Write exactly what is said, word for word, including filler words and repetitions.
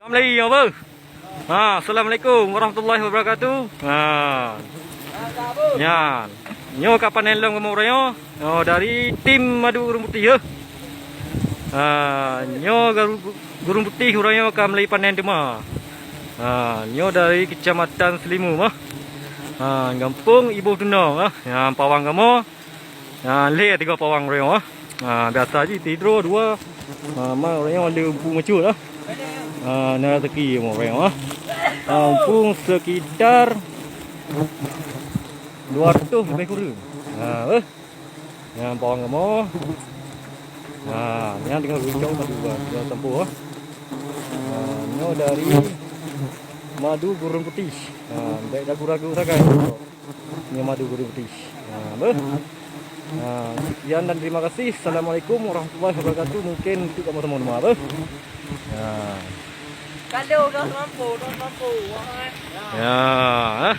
Assalamualaikum, beuh. Ha, assalamualaikum warahmatullahi wabarakatuh. Ha. Nyan. Nyoe ka panen lom kamoe uroe nyoe. Nyoe dari tim madu gurun putéh, ya. Ha, nyoe garu-, gurun putéh uroe nyoe ka mulai panen teuma. Ha, nyoe dari Kecamatan Seulimeue mah. Ha, gampông Iboh Tunong, ha. Nyan pawang kamoe. Ha, lhèe tiga pawang uroe nyoe, ha. Ha, biasa jih sidroe dua. Ha, ma uroe nyoe lhèe empu macul, ha. Ha, na rezeki uroe nyoe, ha. Ha, empu sekitar dua ratus lebih kurang. Ha, eh. Nyan pawang kamoe. Ha, nyan tinggai geucok madu, ha, tinggai sampôh, ha. Ha, nyoe dari madu gurun putéh. Ha, bèk ragu-ragu sagai. Nyoe madu gurun putéh. Ha, beuh. Ha, sekian dan terima kasih. Assalamualaikum warahmatullahi wabarakatuh. Mungkin untuk kamoe semua, beuh. Ha. Kado dah mampu, dah mampu. Wah, eh. Ya, eh.